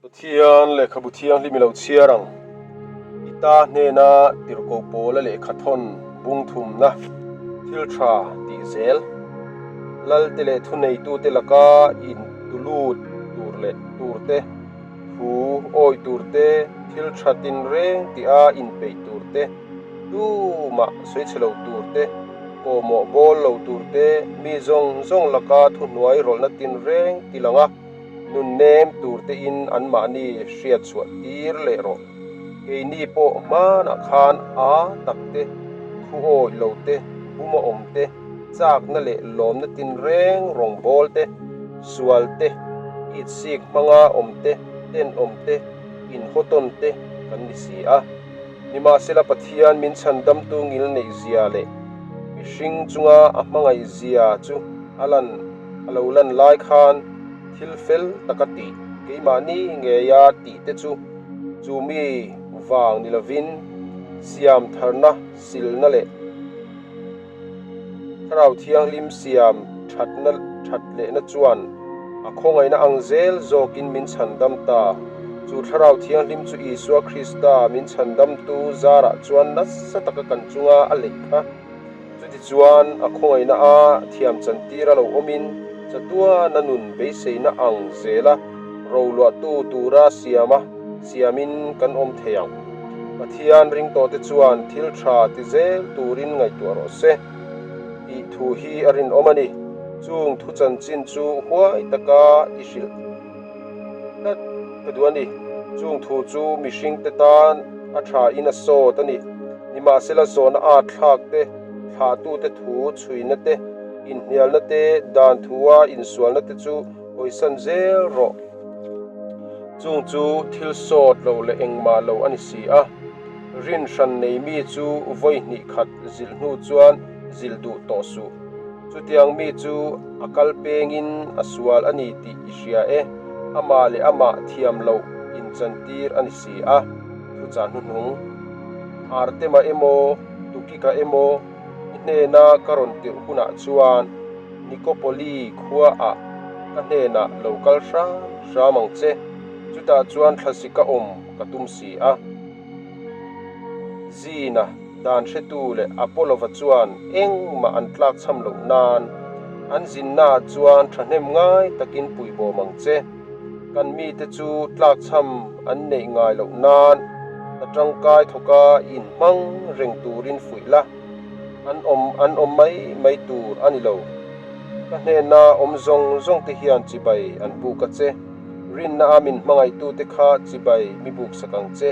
Pathian lehkhabu thianghlim i lo chhiar ang. I ta hnena tirhkoh pawla lehkha thawn bung thumna thil tha tih zel. Lalte leh thuneitute laka intulut tur leh turte, thu awih turte, thil tha tinreng tia inpeih turte, tumah sawi chhe lo turte, kawhmawh bawl lo turte, mi zawng zawng laka thuhnuai rawlhna tinreng ti lang a. Nun nem tur tein anmahni hriat chhuah tir leh rawh. Keini pawh hmanah khan a tak te, thu awih lo te, buma awm te, chakna leh lawmna tinreng rawngbâwl te, sual te, itsik hmanga awm te, tenawm te, inhawtawn te kan ni si a. Nimahsela Pathian min chhandamtu ngil neih zia leh mihring chunga a hmangaih zia chu a lan a lo lan lai khan thil fel taka tih keimahni ngeia tih te chu chu mi vang ni lovin siam tharna silna leh Thlarau Thianghlim siam thatna that lehna chuan a khawngaihna ang zel zawkin min chhandam ta. Chu Thlarau Thianghlim chu Isua Krista min chhandamtu zarah chuan nasa taka kan chunga a leih kha. Chutichuan a khawngaihna a thiam chantir a lo awmin chatuana nun beiseina ang zela roluahtu tura siama siamin kan awm thei ang. Pathian ringtawhte chuan thil tha ti zel turin ngaihtuah rawh se tih thu hi a rinawm a ni. Chung thu chanchin chu huai taka i hrilh tlat ka duh a ni. Chung thu chu mihringte tan a thain a sawt a ni. Nimahsela zawhna at thlak te, thlahtute thu chhuina te, inhnialna te, dan thua insualna te chu hawisan zel rawh. Chung chu thil sawt lo leh engmah lo a ni si a, rin hran nei mi chu vawi hnih khat zilh hnu chuan zilh duh tawh suh. Chutiang mi chu a kal pengin a sual a ni tih i hria e, amah leh amah thiam loh inchantir a ni si a, thuchah hnuhnung. Artema emaw, Tukika emaw i hnena ka rawn tirh hunah chuan Nikopoli khuaah ka hnenah lo kal hram hram ang che, chutah chuan thlasi ka awm ka tum si a. Zina dan hretu leh Apollova chuan engmah an tlakchham loh nan an zinnaah chuan thahnem ngai takin puibawm ang che. Kan mite chu tlakchham an neih ngai loh nan hna tangkai thawka inhmang reng turin fuih la. An awm an awm mai mai tur a ni lo. Ka hnena awm zawng zawng te hian chibai an buk a che. Rinna a min hmangaihtute kha chibai mi buk sak ang che.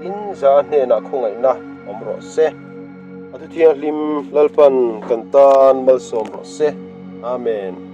In za a hnenah khawngaihna awm rawh se. A thu thianghlim Lalpan kan tan malsawm rawh se. Amen.